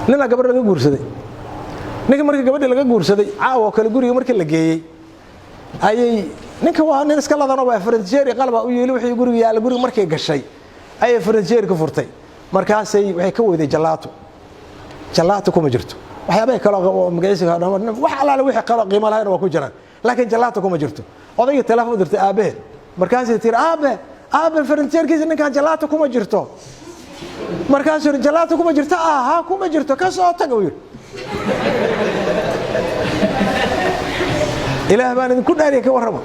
Ninaa gabadh laga guursaday. Ninka markii gabadhii laga guursaday, caawa oo kale guriga markii la geeyey, ayay ninka, waa nin iska ladanoo baa, furniture qalaba u yeeli wixii guriga yaalla. Guriga markay gashay ayay furniture ka furtay. Markaasay waxay ka weyday jalaato. Jalaato kuma jirto. Waxyaabaha kale oo magaciisa, wax allaale wixii kaloo qiimo lahayna waa ku jiraan, laakiin jalaato kuma jirto. Odaygii telefoon dirtay aabbaheed. Markaasay tiri, "Aabe, aabe, furniture-kiisa ninkan jalaato kuma jirto." Markaasuu yidhi, "Jalaato kuma jirto?" "Aha, kuma jirto, ka soo tag," uu yidhi. Ilaah baan idinku dhaariya, ka warrama.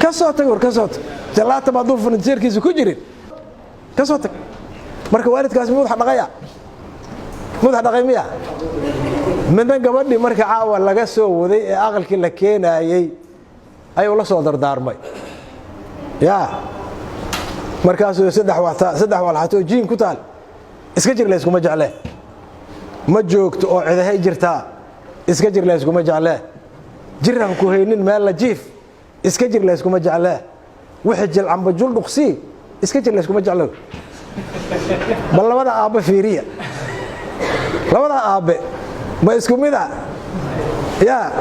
Ka soo tag, war ka soo tag. Jalaata ba hadduu furniture-kiisa ku jirin, ka soo tag. Marka waalidkaas madax dhaqaya, madax dhaqay miya? Midna gabadhii marka caawa laga soo waday ee aqalkii la keenaayey ayuu la soo dardaarmay. Ya markaasuu saddex wata, saddex walxatoo jiin ku taal: iska jir, layskuma jeclee. Ma joogto oo cidahay jirtaa, iska jir, layskuma jeclee. Jiraan ku haynin meel la jiif, iska jir, layskuma jeclee. Wixii jilcanba juldhuqsii, iska jir, layskuma jeclo. Bal labada aabbe fiiriya. Labada aabbe ma isku mid a? Ya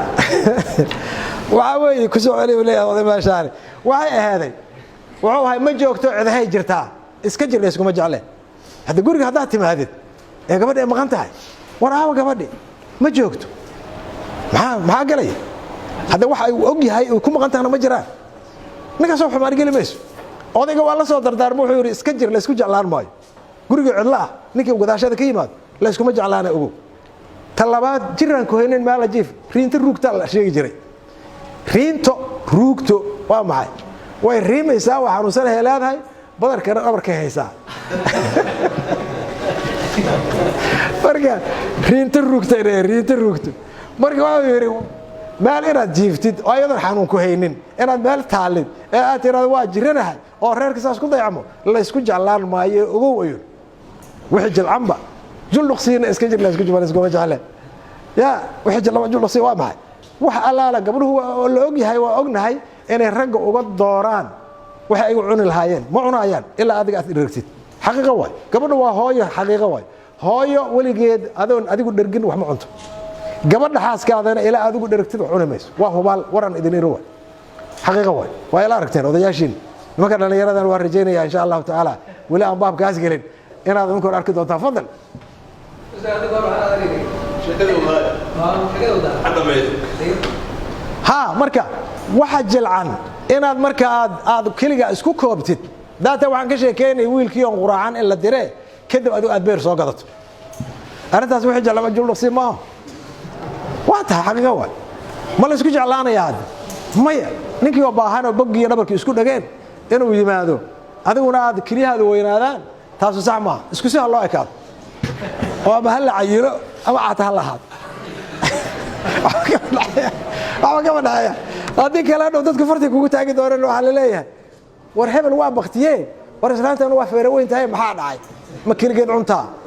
waxaa weeye, ku soo celi, u leeyahay oday meeshaani. Waxay ahaaday, wuxuu ahay, ma joogto cidahay jirtaa, iska jir, layskuma jecle. Hadda guriga haddaad timaadid ee gabadhi ay maqan tahay, war aawa gabadhi? Ma joogto. Maxaa galaya? Hadda waxa uu og yahay uu ku maqan tahana ma jiraan. Ninkaasoo xumaan geli mayso. Odayga waa la soo dardaarmo. Wuxuu yidhi, iska jir, laysku jeclaan maayo. Guriga cidlo ah ninkii gadaashada ka yimaado layskuma jeclaana, ogow. Ta labaad, jiraan ku haynin meela jiif. Riinto ruugtaa la sheegi jiray. Riinto ruugto waa maxay? Way riimaysaa, waa xanuunsanahay leedahay, badarkana dhabarkay haysaa. Marka riinto ruugta, riinto ruugto. Marka waxuu yidhi, meel inaad jiiftid oo ayadoon xanuun ku haynin inaad meel taallid ee aad tiraado waa jiranahay oo reerka saas ku dayacmo, laysku jeclaan maayo, ogow ayun. Wixii jilcanba julluqsiina, iska jir, laysku jibaan, iskuma jecle. Ya wixii jilcanba julluqsiina waa maxay? Wax allaala gabdhuhu waa la og yahay, waa ognahay inay ragga uga dooraan waxa ay u cuni lahaayeen. Ma cunaayaan ilaa adiga aad dhergtid. Xaqiiqo waay. Gabadhu waa hooyo, xaqiiqo waay. Hooyo weligeed adoon adigu dhergin wax ma cunto. Gabadha xaaskaadana ilaa adigu dhergtid wax cuni mayso. Waa hubaal, waran idin iri waay, xaqiiqo waay. Waa ila aragteen odayaashiin. Nimanka dhallinyaradan waa rajaynaya, insha Allahu tacaala, weli aan baabkaas gelin, inaad idinkoon arki doontaan. Fadal. Ha, marka waxa jilcan inaad marka aad keliga isku koobtid. Daata waxaan ka sheekeynaya wiilkii oon quraacan in la diree, kadib adigu aad beer soo gadato. Arrintaas wixii jeclama juldhuqsi maaha, waa tahay, xaqiiqa waay. Ma la isku jeclaanaya hadda? Maya. Ninkii oo baahanoo boggiiyo dhabarkii isku dhageen inuu yimaado, adiguna aad keliyahaadu weynaadaan, taasu sax maaha. Isku si ha loo ekaado oo ama ha la cayilo ama cata ha lahaado, waxba kama dhexeeya. Haddii kale dhow dadku farti kugu taagi doonaan. Waxaa la leeyahay, war hebel waa baktiye, war islaantana waa feero weyn tahay, maxaa dhacay? Ma keligeed cuntaa?